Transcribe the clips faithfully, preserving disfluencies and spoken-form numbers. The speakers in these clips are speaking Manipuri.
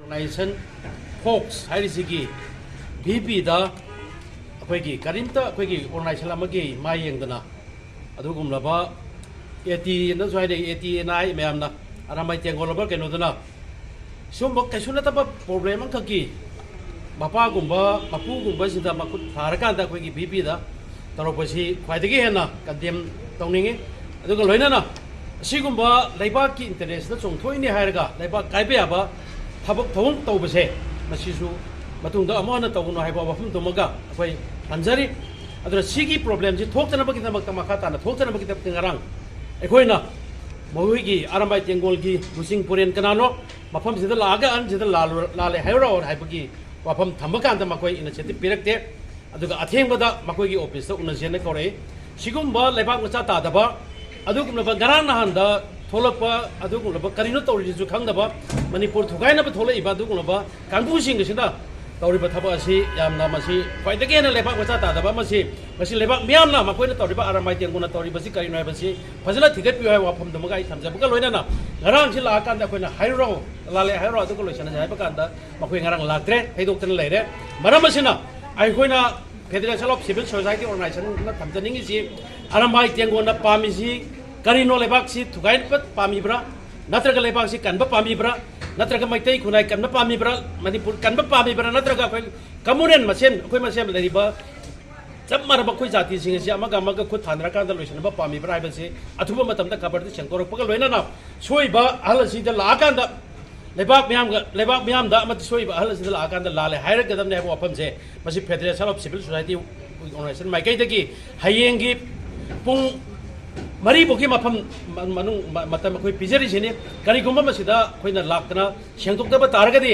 ꯑꯣꯔꯒꯅꯥꯏꯖꯦꯁꯟ ꯐꯣꯛꯁ ꯍꯥꯏꯔꯤꯁꯤꯒꯤ ꯚꯤ ꯄꯤꯗ ꯑꯩꯈꯣꯏꯒꯤ ꯀꯔꯤꯝꯇ ꯑꯩꯈꯣꯏꯒꯤ ꯑꯣꯔꯒꯅꯥꯏꯖꯦꯁꯟ ꯑꯃꯒꯤ ꯃꯥ ꯌꯦꯡꯗꯅ ꯑꯗꯨꯒꯨꯝꯂꯕ ꯑꯦ ꯇꯤ ꯑꯦꯅꯁꯨ ꯍꯥꯏꯅꯩ, ꯑꯦ ꯇꯤ ꯑꯦ ꯑꯦꯟ ꯑꯥꯏ ꯃꯌꯥꯝꯅ ꯑꯔꯥꯝꯕꯥꯏ ꯇꯦꯡꯒꯣꯜ ꯂꯕꯔ ꯀꯩꯅꯣꯗꯨꯅ ꯁꯤꯒꯨꯝꯕ ꯀꯩꯁꯨ ꯅꯠꯇꯕ ꯄ꯭ꯔꯣꯕ꯭ꯂꯦꯝ ꯑꯃꯈꯛꯀꯤ ꯃꯄꯥꯒꯨꯝꯕ ꯃꯄꯨꯒꯨꯝꯕꯁꯤꯡꯗ ꯃꯈꯨꯠ ꯊꯥꯔꯀꯥꯟꯗ ꯑꯩꯈꯣꯏꯒꯤ ꯚꯤ ꯄꯤꯗ ꯇꯧꯔꯛꯄꯁꯤ ꯈ꯭ꯋꯥꯏꯗꯒꯤ ꯍꯦꯟꯅ ꯀꯟꯗꯦꯝ ꯇꯧꯅꯤꯡꯉꯤ꯫ ꯑꯗꯨꯒ ꯂꯣꯏꯅꯅ ꯑꯁꯤꯒꯨꯝꯕ ꯂꯩꯕꯥꯛꯀꯤ ꯏꯟꯇꯔꯦꯁꯇ ꯆꯣꯡꯊꯣꯛꯏꯅꯦ ꯍꯥꯏꯔꯒ ꯂꯩꯕꯥꯛ ꯀꯥꯏꯕ ꯌꯥꯕ ꯊꯕꯛ ꯊꯧꯑꯣꯡ ꯇꯧꯕꯁꯦ ꯃꯁꯤꯁꯨ ꯃꯇꯨꯡꯗ ꯑꯃꯨꯛ ꯍꯟꯅ ꯇꯧꯒꯅꯨ ꯍꯥꯏꯕ ꯋꯥꯐꯝꯗꯨꯃꯒ ꯑꯩꯈꯣꯏ ꯊꯝꯖꯔꯤ꯫ ꯑꯗꯨꯅ ꯁꯤꯒꯤ ꯄ꯭ꯔꯣꯕ꯭ꯂꯦꯝꯁꯤ ꯊꯣꯛꯇꯅꯕꯒꯤꯗꯃꯛꯇ, ꯃꯈꯥ ꯇꯥꯅ ꯊꯣꯛꯇꯅꯕꯒꯤꯗꯃꯛꯇ ꯉꯔꯥꯡ ꯑꯩꯈꯣꯏꯅ ꯃꯈꯣꯏꯒꯤ ꯑꯔꯥꯝꯕꯥꯏ ꯇꯦꯡꯒꯣꯜꯒꯤ ꯂꯨꯆꯤꯡ ꯄꯨꯔꯦꯟ ꯀꯅꯥꯅꯣ ꯃꯐꯝꯁꯤꯗ ꯂꯥꯛꯑꯒ ꯑꯍꯟꯁꯤꯗ ꯂꯥꯜꯂꯨ-, ꯂꯥꯜꯂꯦ ꯍꯥꯏꯔꯛꯑꯣ ꯍꯥꯏꯕꯒꯤ ꯋꯥꯐꯝ ꯊꯝꯕ ꯀꯥꯟꯗ ꯃꯈꯣꯏ ꯏꯅꯤꯁꯤꯌꯦꯇꯤꯚ ꯄꯤꯔꯛꯇꯦ꯫ ꯑꯗꯨꯒ ꯑꯊꯦꯡꯕꯗ ꯃꯈꯣꯏꯒꯤ ꯑꯣꯐꯤꯁꯇ ꯎꯅꯁꯦꯅ ꯀꯧꯔꯛꯏ꯫ ꯁꯤꯒꯨꯝꯕ ꯂꯩꯕꯥꯛ ꯃꯆꯥ ꯇꯥꯗꯕ, ꯑꯗꯨꯒꯨꯝꯂꯕ ꯉꯔꯥꯡ ꯅꯍꯥꯟꯗ ꯊꯣꯛꯂꯛꯄ, ꯑꯗꯨꯒꯨꯝꯂꯕ ꯀꯔꯤꯅꯣ ꯇꯧꯔꯤꯁꯤꯁꯨ ꯈꯪꯗꯕ, ꯃꯅꯤꯄꯨꯔ ꯊꯨꯒꯥꯏꯅꯕ ꯊꯣꯛꯂꯛꯏꯕ ꯑꯗꯨꯒꯨꯝꯂꯕ ꯀꯥꯡꯕꯨꯁꯤꯡ ꯑꯁꯤꯅ ꯇꯧꯔꯤꯕ ꯊꯕꯛ ꯑꯁꯤ ꯌꯥꯝꯅ, ꯃꯁꯤ ꯈ꯭ꯋꯥꯏꯗꯒꯤ ꯍꯦꯟꯅ ꯂꯩꯕꯥꯛ ꯃꯆꯥ ꯇꯥꯗꯕ ꯑꯃꯁꯤ, ꯃꯁꯤ ꯂꯩꯕꯥꯛ ꯃꯤꯌꯥꯝꯅ ꯃꯈꯣꯏꯅ ꯇꯧꯔꯤꯕ ꯑꯔꯥꯝꯕꯥꯏ ꯇꯦꯡꯒꯣꯜꯅ ꯇꯧꯔꯤꯕꯁꯤ ꯀꯔꯤꯅꯣ ꯍꯥꯏꯕꯁꯤ ꯐꯖꯅ ꯊꯤꯒꯠꯄꯤꯌꯨ ꯍꯥꯏꯕ ꯋꯥꯐꯝꯗꯨꯃꯒ ꯑꯩ ꯊꯝꯖꯕꯒ ꯂꯣꯏꯅꯅ, ꯉꯔꯥꯡꯁꯤ ꯂꯥꯛꯑꯀꯥꯟꯗ ꯑꯩꯈꯣꯏꯅ ꯍꯥꯏꯔꯨꯔꯣ, ꯂꯥꯜꯂꯦ ꯍꯥꯏꯔꯣ, ꯑꯗꯨꯒ ꯂꯣꯏꯁꯤꯟꯅꯁꯦ ꯍꯥꯏꯕ ꯀꯥꯟꯗ ꯃꯈꯣꯏ ꯉꯔꯥꯡ ꯂꯥꯛꯇ꯭ꯔꯦ, ꯍꯩꯗꯣꯛꯇꯅ ꯂꯩꯔꯦ꯫ ꯃꯔꯝ ꯑꯁꯤꯅ ꯑꯩꯈꯣꯏꯅ Federation of Civil Society Organizationꯅ ꯊꯝꯖꯅꯤꯡꯉꯤꯁꯤ, Arambai ꯇꯦꯡꯒꯣꯜꯅ ꯄꯥꯝꯃꯤꯁꯤ ꯀꯔꯤꯅꯣ? ꯂꯩꯕꯥꯛꯁꯤ ꯊꯨꯒꯥꯏꯕ ꯄꯥꯝꯃꯤꯕ꯭ꯔꯥ? ꯅꯠꯇ꯭ꯔꯒ ꯂꯩꯕꯥꯛꯁꯤ ꯀꯟꯕ ꯄꯥꯝꯃꯤꯕ꯭ꯔꯥ? ꯅꯠꯇ꯭ꯔꯒ ꯃꯩꯇꯩ ꯈꯨꯟꯅꯥꯏ ꯀꯟꯕ ꯄꯥꯝꯃꯤꯕ꯭ꯔꯥ? ꯃꯅꯤꯄꯨꯔ ꯀꯟꯕ ꯄꯥꯝꯃꯤꯕ꯭ꯔꯥ? ꯅꯠꯇ꯭ꯔꯒ ꯑꯩꯈꯣꯏ ꯀꯃꯨꯅꯦꯜ ꯃꯁꯦꯟ, ꯑꯩꯈꯣꯏ ꯃꯁꯦꯟ ꯂꯩꯔꯤꯕ ꯆꯞ ꯃꯥꯟꯅꯕ ꯑꯩꯈꯣꯏ ꯖꯥꯇꯤꯁꯤꯡ ꯑꯁꯤ ꯑꯃꯒ ꯑꯃꯒ ꯈꯨꯠ ꯊꯥꯅꯔꯀꯥꯟꯗ ꯂꯣꯏꯁꯤꯟꯅꯕ ꯄꯥꯝꯃꯤꯕ꯭ꯔꯥ ꯍꯥꯏꯕꯁꯤ ꯑꯊꯨꯕ ꯃꯇꯝꯗ ꯈꯕꯔꯗ ꯁꯦꯡꯗꯣꯔꯛꯄꯒ ꯂꯣꯏꯅꯅ ꯁꯣꯏꯕ ꯑꯍꯜ ꯑꯁꯤꯗ ꯂꯥꯛꯑꯀꯥꯟꯗ ꯂꯩꯕꯥꯛ ꯃꯤꯌꯥꯝꯒ, ꯂꯩꯕꯥꯛ ꯃꯤꯌꯥꯝꯗ ꯑꯃꯗꯤ ꯁꯣꯏꯕ ꯑꯍꯜ ꯑꯁꯤꯗ ꯂꯥꯛꯑꯀꯥꯟꯗ ꯂꯥꯜꯂꯦ ꯍꯥꯏꯔꯛꯀꯗꯕꯅꯤ ꯍꯥꯏꯕ ꯋꯥꯐꯝꯁꯦ ꯃꯁꯤ Federation of Civil Society Organization ꯃꯥꯏꯀꯩꯗꯒꯤ ꯍꯌꯦꯡꯒꯤ ꯄꯨꯡ ꯃꯔꯤꯐꯥꯎꯒꯤ ꯃꯐꯝ ꯃꯅꯨꯡ ꯃꯇꯝ ꯑꯩꯈꯣꯏ ꯄꯤꯖꯔꯤꯁꯤꯅꯤ꯫ ꯀꯔꯤꯒꯨꯝꯕ ꯃꯁꯤꯗ ꯑꯩꯈꯣꯏꯅ ꯂꯥꯛꯇꯅ ꯁꯦꯡꯗꯣꯛꯇꯕ ꯇꯥꯔꯒꯗꯤ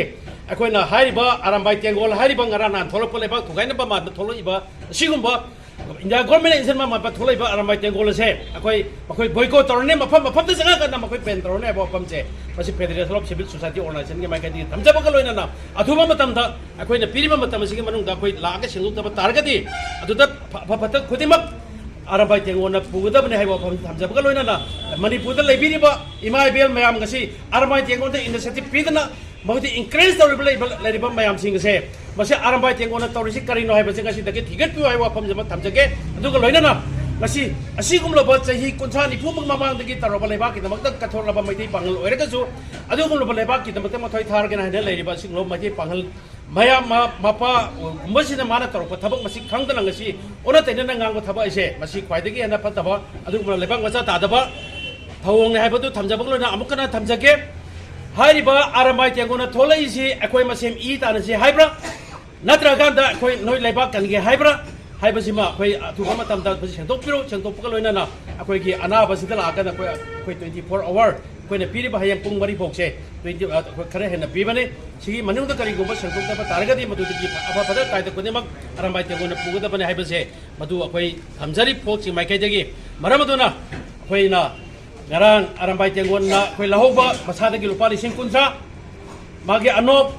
ꯑꯩꯈꯣꯏꯅ ꯍꯥꯏꯔꯤꯕ ꯑꯔꯥꯝꯕꯥꯏ ꯇꯦꯡꯒꯣꯜ ꯍꯥꯏꯔꯤꯕ ꯉꯔꯥꯡ ꯅꯍꯥꯟ ꯊꯣꯛꯂꯛꯄ ꯂꯩꯕꯥꯛ ꯊꯨꯒꯥꯏꯅꯕ ꯃꯥꯟꯕ ꯊꯣꯛꯂꯛꯏꯕ ꯑꯁꯤꯒꯨꯝꯕ ꯏꯟꯗꯤꯌꯥ ꯒꯣꯔꯃꯦꯟꯅ ꯏꯟꯁꯤꯟꯕ ꯃꯥꯟꯕ ꯊꯣꯛꯂꯛꯏꯕ ꯑꯔꯥꯝꯕꯥꯏ ꯇꯦꯡꯒꯣꯜ ꯑꯁꯦ ꯑꯩꯈꯣꯏ, ꯑꯩꯈꯣꯏ ꯕꯣꯏꯀꯣꯠ ꯇꯧꯔꯅꯤ, ꯃꯐꯝ ꯃꯐꯝꯗ ꯆꯪꯉꯀꯥꯟꯗ ꯃꯈꯣꯏ ꯕꯦꯟ ꯇꯧꯔꯅꯤ ꯍꯥꯏꯕ ꯋꯥꯐꯝꯁꯦ ꯃꯁꯤ Federation of Civil Society Organizationꯒꯤ ꯃꯥꯏꯀꯩꯗꯒꯤ ꯊꯝꯖꯕꯒ ꯂꯣꯏꯅꯅ ꯑꯊꯨꯕ ꯃꯇꯝꯗ ꯑꯩꯈꯣꯏꯅ ꯄꯤꯔꯤꯕ ꯃꯇꯝ ꯑꯁꯤꯒꯤ ꯃꯅꯨꯡꯗ ꯑꯩꯈꯣꯏ ꯂꯥꯛꯑꯒ ꯁꯦꯡꯗꯣꯛꯇꯕ ꯇꯥꯔꯒꯗꯤ ꯑꯗꯨꯗ ꯐ-, ꯑꯐ ꯐꯠꯇ ꯈꯨꯗꯤꯡꯃꯛ ꯑꯔꯥꯝꯕꯥꯏ ꯇꯦꯡꯒꯣꯜꯅ ꯄꯨꯒꯗꯕꯅꯤ ꯍꯥꯏꯕ ꯋꯥꯐꯝ ꯊꯝꯖꯕꯒ ꯂꯣꯏꯅꯅ ꯃꯅꯤꯄꯨꯔꯗ ꯂꯩꯕꯤꯔꯤꯕ ꯏꯃꯥ ꯏꯕꯦꯜ ꯃꯌꯥꯝ ꯑꯁꯤ ꯑꯔꯥꯝꯕꯥꯏ ꯇꯦꯡꯒꯣꯜꯗ ꯏꯅꯤꯁꯤꯌꯦꯇꯤꯚ ꯄꯤꯗꯅ ꯃꯈꯣꯏꯗ encourage ꯇꯧꯔꯤꯕ ꯂꯩꯕ, ꯂꯩꯔꯤꯕ ꯃꯌꯥꯝꯁꯤꯡ ꯑꯁꯦ, ꯃꯁꯤ ꯑꯔꯥꯝꯕꯥꯏ ꯇꯦꯡꯒꯣꯜꯅ ꯇꯧꯔꯤꯁꯤ ꯀꯔꯤꯅꯣ ꯍꯥꯏꯕꯁꯦ ꯉꯁꯤꯗꯒꯤ ꯊꯤꯒꯠꯄꯤꯌꯨ ꯍꯥꯏꯕ ꯋꯥꯐꯝꯁꯤ ꯑꯃ ꯊꯝꯖꯒꯦ꯫ ꯑꯗꯨꯒ ꯂꯣꯏꯅꯅ ꯉꯁꯤ ꯑꯁꯤꯒꯨꯝꯂꯕ ꯆꯍꯤ ꯀꯨꯟꯊ꯭ꯔꯥ ꯅꯤꯐꯨꯃꯨꯛ ꯃꯃꯥꯡꯗꯒꯤ ꯇꯧꯔꯕ ꯂꯩꯕꯥꯛꯀꯤꯗꯃꯛꯇ ꯀꯠꯊꯣꯛꯂꯕ ꯃꯩꯇꯩ ꯄꯥꯉꯜ ꯑꯣꯏꯔꯒꯁꯨ, ꯑꯗꯨꯒꯨꯝꯂꯕ ꯂꯩꯕꯥꯛꯀꯤꯗꯃꯛꯇ ꯃꯊ꯭ꯋꯥꯏ ꯊꯥꯔꯒꯦꯅ ꯍꯥꯏꯅ ꯂꯩꯔꯤꯕ ꯑꯁꯤꯒꯨꯝꯂꯕ ꯃꯩꯇꯩ ꯄꯥꯉꯜ ꯃꯌꯥꯝ ꯃ-, ꯃꯄꯥꯒꯨꯝꯕꯁꯤꯅ ꯃꯥꯅ ꯇꯧꯔꯛꯄ ꯊꯕꯛ ꯃꯁꯤ ꯈꯪꯗꯅ ꯉꯁꯤ ꯑꯣꯟꯅ ꯇꯩꯅꯅ ꯉꯥꯡꯕ ꯊꯕꯛ ꯑꯁꯦ, ꯃꯁꯤ ꯈ꯭ꯋꯥꯏꯗꯒꯤ ꯍꯦꯟꯅ ꯐꯠꯇꯕ, ꯑꯗꯨꯒꯨꯝꯂꯕ ꯂꯩꯕꯥꯛ ꯃꯆꯥ ꯇꯥꯗꯕ ꯊꯧꯑꯣꯡꯅꯤ ꯍꯥꯏꯕꯗꯨ ꯊꯝꯖꯕꯒ ꯂꯣꯏꯅꯅ ꯑꯃꯨꯛ ꯍꯟꯅ ꯊꯝꯖꯒꯦ꯫ ꯍꯥꯏꯔꯤꯕ ꯑꯔꯥꯝꯕꯥꯏ ꯇꯦꯡꯒꯣꯜꯅ ꯊꯣꯛꯂꯛꯏꯁꯤ ꯑꯩꯈꯣꯏ ꯃꯁꯦꯟ ꯏ ꯇꯥꯟꯅꯁꯤ ꯍꯥꯏꯕ꯭ꯔꯥ, ꯅꯠꯇ꯭ꯔꯀꯥꯟꯗ ꯑꯩꯈꯣꯏ ꯅꯣꯏ ꯂꯩꯕꯥꯛ ꯀꯟꯒꯦ ꯍꯥꯏꯕ꯭ꯔꯥ ꯍꯥꯏꯕꯁꯤꯃ ꯑꯩꯈꯣꯏ ꯑꯊꯨꯕ ꯃꯇꯝꯗ ꯃꯁꯤ ꯁꯦꯡꯗꯣꯛꯄꯤꯔꯣ꯫ ꯁꯦꯡꯗꯣꯛꯄꯒ ꯂꯣꯏꯅꯅ ꯑꯩꯈꯣꯏꯒꯤ ꯑꯅꯥꯕꯁꯤꯗ ꯂꯥꯛꯑꯒꯅ ꯑꯩꯈꯣꯏ, ꯑꯩꯈꯣꯏ twenty four hour ꯑꯩꯈꯣꯏꯅ ꯄꯤꯔꯤꯕ ꯍꯌꯦꯡ ꯄꯨꯡ ꯃꯔꯤ ꯐꯥꯎꯁꯦ twenty, ꯑ, ꯑꯩꯈꯣꯏ ꯈꯔ ꯍꯦꯟꯅ ꯄꯤꯕꯅꯤ꯫ ꯁꯤꯒꯤ ꯃꯅꯨꯡꯗ ꯀꯔꯤꯒꯨꯝꯕ ꯁꯦꯡꯗꯣꯛꯇꯕ ꯇꯥꯔꯒꯗꯤ ꯃꯗꯨꯗꯒꯤ ꯑꯐ ꯐꯠꯇ ꯀꯥꯏꯗ ꯈꯨꯗꯤꯡꯃꯛ ꯑꯔꯥꯝꯕꯥꯏ ꯇꯦꯡꯒꯣꯜꯅ ꯄꯨꯒꯗꯕꯅꯤ ꯍꯥꯏꯕꯁꯦ ꯃꯗꯨ ꯑꯩꯈꯣꯏ ꯊꯝꯖꯔꯤ ꯐꯣꯛꯁꯤ ꯃꯥꯏꯀꯩꯗꯒꯤ꯫ ꯃꯔꯝ ꯑꯗꯨꯅ ꯑꯩꯈꯣꯏꯅ ꯉꯔꯥꯡ ꯑꯔꯥꯝꯕꯥꯏ ꯇꯦꯡꯒꯣꯜꯅ ꯑꯩꯈꯣꯏ ꯂꯧꯍꯧꯕ ꯃꯁꯥꯗꯒꯤ ꯂꯨꯄꯥ ꯂꯤꯁꯤꯡ ꯀꯨꯟꯊ꯭ꯔꯥ, ꯃꯥꯒꯤ ꯑꯅꯣꯞ,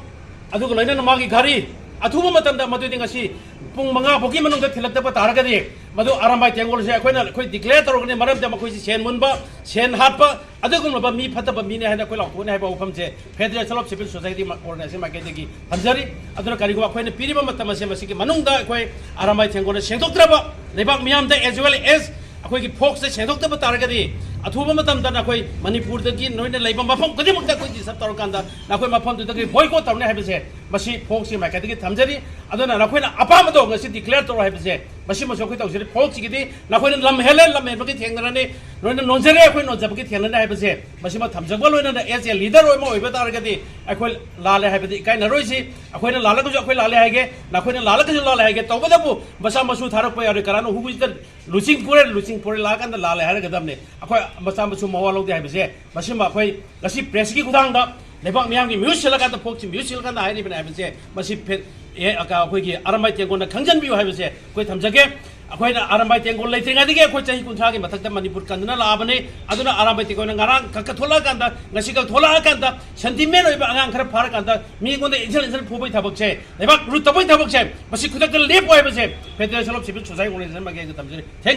ꯑꯗꯨꯒ ꯂꯣꯏꯅꯅ ꯃꯥꯒꯤ ꯘꯔꯤ, ꯑꯊꯨꯕ ꯃꯇꯝꯗ ꯃꯗꯨꯗꯤ ꯉꯁꯤ ꯄꯨꯡ ꯃꯉꯥ ꯐꯥꯎꯒꯤ ꯃꯅꯨꯡꯗ ꯊꯤꯜꯂꯛꯇꯕ ꯇꯥꯔꯒꯗꯤ ꯃꯗꯨ ꯑꯔꯥꯝꯕꯥꯏ ꯇꯦꯡꯒꯣꯜꯁꯦ ꯑꯩꯈꯣꯏꯅ, ꯑꯩꯈꯣꯏ declare ꯇꯧꯔꯒꯅꯤ꯫ ꯃꯔꯝꯗꯤ ꯃꯈꯣꯏꯁꯤ ꯁꯦꯟ ꯃꯨꯟꯕ, ꯁꯦꯟ ꯍꯥꯠꯄ, ꯑꯗꯨꯒꯨꯝꯂꯕ ꯃꯤ ꯐꯠꯇꯕ ꯃꯤꯅꯤ ꯍꯥꯏꯅ ꯑꯩꯈꯣꯏ ꯂꯥꯎꯊꯣꯛꯀꯅꯤ ꯍꯥꯏꯕ ꯋꯥꯐꯝꯁꯦ Federation of Civil Society Organization ꯃꯥꯏꯀꯩꯗꯒꯤ ꯊꯝꯖꯔꯤ꯫ ꯑꯗꯨꯅ ꯀꯔꯤꯒꯨꯝꯕ ꯑꯩꯈꯣꯏꯅ ꯄꯤꯔꯤꯕ ꯃꯇꯝ ꯑꯁꯦ ꯃꯁꯤꯒꯤ ꯃꯅꯨꯡꯗ ꯑꯩꯈꯣꯏ ꯑꯔꯥꯝꯕꯥꯏ ꯇꯦꯡꯒꯣꯜꯅ ꯁꯦꯡꯗꯣꯛꯇ꯭ꯔꯕ, ꯂꯩꯕꯥꯛ ꯃꯤꯌꯥꯝꯗ as well as ꯑꯩꯈꯣꯏꯒꯤ ꯐꯣꯛꯁꯇ ꯁꯦꯡꯗꯣꯛꯇꯕ ꯇꯥꯔꯒꯗꯤ ꯑꯊꯨꯕ ꯃꯇꯝꯗ ꯅꯈꯣꯏ ꯃꯅꯤꯄꯨꯔꯗꯒꯤ ꯅꯣꯏꯅ ꯂꯩꯕ ꯃꯐꯝ ꯈꯨꯗꯤꯡꯃꯛꯇ ꯑꯩꯈꯣꯏ disturb ꯇꯧꯔꯀꯥꯟꯗ ꯅꯈꯣꯏ ꯃꯐꯝꯗꯨꯗꯒꯤ boycott ꯇꯧꯅꯤ ꯍꯥꯏꯕꯁꯦ ꯃꯁꯤ ꯐꯣꯛꯁꯀꯤ ꯃꯥꯏꯀꯩꯗꯒꯤ ꯊꯝꯖꯔꯤ꯫ ꯑꯗꯨꯅ ꯅꯈꯣꯏꯅ ꯑꯄꯥꯝꯕꯗꯣ ꯉꯁꯤ declare ꯇꯧꯔꯣ ꯍꯥꯏꯕꯁꯦ ꯃꯁꯤꯃꯁꯨ ꯑꯩꯈꯣꯏ ꯇꯧꯖꯔꯤ꯫ ꯐꯣꯛꯁꯤꯒꯤꯗꯤ ꯅꯈꯣꯏꯅ ꯂꯝ ꯍꯦꯜꯂꯦ, ꯂꯝ ꯍꯦꯟꯕꯒꯤ ꯊꯦꯡꯅꯔꯅꯤ, ꯅꯣꯏꯅ ꯅꯣꯟꯖꯔꯦ, ꯑꯩꯈꯣꯏ ꯅꯣꯟꯖꯕꯒꯤ ꯊꯦꯡꯅꯅꯤ ꯍꯥꯏꯕꯁꯦ ꯃꯁꯤꯃ ꯊꯝꯖꯕ ꯂꯣꯏꯅꯅ as a leader ꯑꯃ ꯑꯣꯏꯕ ꯇꯥꯔꯒꯗꯤ ꯑꯩꯈꯣꯏ ꯂꯥꯜꯂꯦ ꯍꯥꯏꯕꯗꯤ ꯏꯀꯥꯏꯅꯔꯣꯏꯁꯤ꯫ ꯑꯩꯈꯣꯏꯅ ꯂꯥꯜꯂꯒꯁꯨ ꯑꯩꯈꯣꯏ ꯂꯥꯜꯂꯦ ꯍꯥꯏꯒꯦ, ꯅꯈꯣꯏꯅ ꯂꯥꯜꯂꯒꯁꯨ ꯂꯥꯜꯂꯦ ꯍꯥꯏꯒꯦ꯫ ꯇꯧꯕꯇꯕꯨ ꯃꯆꯥ ꯃꯁꯨ ꯊꯥꯔꯛꯄ ꯌꯥꯔꯣꯏ꯫ ꯀꯅꯥꯅꯣ ꯍꯨꯕꯤꯁꯤꯗ ꯂꯨꯆꯤꯡ ꯄꯨꯔꯦ, ꯂꯨꯆꯤꯡ ꯄꯨꯔꯦ ꯂꯥꯛꯑꯀꯥꯟꯗ ꯂꯥꯜꯂꯦ ꯍꯥꯏꯔꯒꯗꯕꯅꯤ꯫ ꯑꯩꯈꯣꯏ ꯃꯆꯥ ꯃꯁꯨ ꯃꯋꯥ ꯂꯧꯗꯦ ꯍꯥꯏꯕꯁꯦ ꯃꯁꯤꯃ ꯑꯩꯈꯣꯏ ꯉꯁꯤ ꯄ꯭ꯔꯦꯁꯀꯤ ꯈꯨꯊꯥꯡꯗ ꯂꯩꯕꯥꯛ ꯃꯤꯌꯥꯝꯒꯤ ꯃꯤꯍꯨꯠ ꯁꯤꯜꯂꯀꯥꯟꯗ, ꯐꯣꯛꯁꯤ ꯃꯤꯍꯨꯠ ꯁꯤꯜꯂꯀꯥꯟꯗ ꯍꯥꯏꯔꯤꯕꯅꯤ ꯍꯥꯏꯕꯁꯦ ꯃꯁꯤ ꯐꯦ-, ꯑꯦ, ꯑꯩꯈꯣꯏꯒꯤ ꯑꯔꯥꯝꯕꯥꯏ ꯇꯦꯡꯒꯣꯜꯅ ꯈꯪꯖꯟꯕꯤꯌꯨ ꯍꯥꯏꯕꯁꯦ ꯑꯩꯈꯣꯏ ꯊꯝꯖꯒꯦ꯫ ꯑꯩꯈꯣꯏꯅ ꯑꯔꯥꯝꯕꯥꯏ ꯇꯦꯡꯒꯣꯜ ꯂꯩꯇ꯭ꯔꯤꯉꯩꯗꯒꯤ ꯑꯩꯈꯣꯏ ꯆꯍꯤ ꯀꯨꯟꯊ꯭ꯔꯥꯒꯤ ꯃꯊꯛꯇ ꯃꯅꯤꯄꯨꯔ ꯀꯟꯗꯨꯅ ꯂꯥꯛꯑꯕꯅꯤ꯫ ꯑꯗꯨꯅ ꯑꯔꯥꯝꯕꯥꯏ ꯇꯦꯡꯒꯣꯜꯅ ꯉꯔꯥꯡ ꯈꯛ ꯊꯣꯛꯂꯛꯑꯀꯥꯟꯗ, ꯉꯁꯤ ꯈꯛ ꯊꯣꯛꯂꯛꯑꯀꯥꯟꯗ, sentiment ꯑꯣꯏꯕ ꯑꯉꯥꯡ ꯈꯔ ꯐꯥꯔꯀꯥꯟꯗ ꯃꯤꯉꯣꯟꯗ ꯏꯟꯁꯜ ꯏꯟꯁꯜ ꯐꯨꯕꯒꯤ ꯊꯕꯛꯁꯦ, ꯂꯩꯕꯥꯛ ꯔꯨꯠ ꯇꯧꯕꯒꯤ ꯊꯕꯛꯁꯦ, ꯃꯁꯤ ꯈꯨꯗꯛꯇ ꯂꯦꯞꯄꯣ ꯍꯥꯏꯕꯁꯦ Federation of Civil Society Organization ꯃꯥꯏꯀꯩꯗ ꯊꯝꯖꯔꯤ꯫ Thank you꯫